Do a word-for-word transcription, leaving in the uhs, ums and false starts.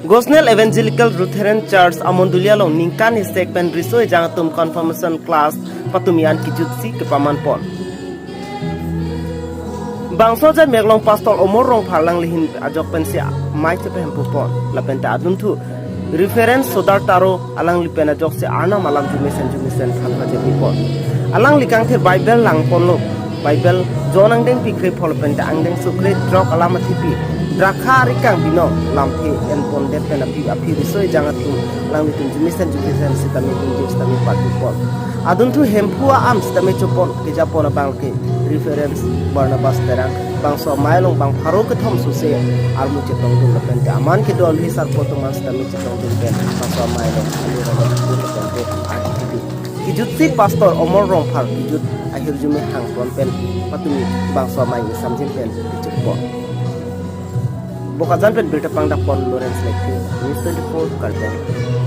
Gosnell Evangelical Lutheran Church amondoli along ningkan isi pen riso ejang atum confirmation class patumi an kijutsi kepaman pon. Bangso ajat meklong Pastor Omor Rongphar alangli ahin ajok pensi amei chepahemphu pon. Lapen ta adunthu Reverend Sodar Taro alangli pen ajoksi Arnam alam jumesen jumesen than pajepi pon. Alangli kangthir Bible lang ponlo. Bible John angdengpi krepho lapen ta angdengso krethrok alam athipi, drakha arikang binong lamthe en pondet pen aphi aphi riso ejang atum alanglitum jumesen jumesen sitame dunjir sitame parti pon. Adunthu hemphu a-am sitame chopon kejapon abang ke Reverend Barnabas Terang, bangso amei along bang pharo kethom suse armu chetongdun lapen ta aman kedo alhi sarpo atum an sitame chetongdun pen bangso amei along alu ralo dun lapen ta arti tipi. Kijutsi Pastor Omor Rongphar kijut ahirjume hang pon pen patumi bangso amei isamjin pen kijut pon. Bokajan pen birta pangdak pon Lawrence Lekhi, News twenty-four Karbi Anglong.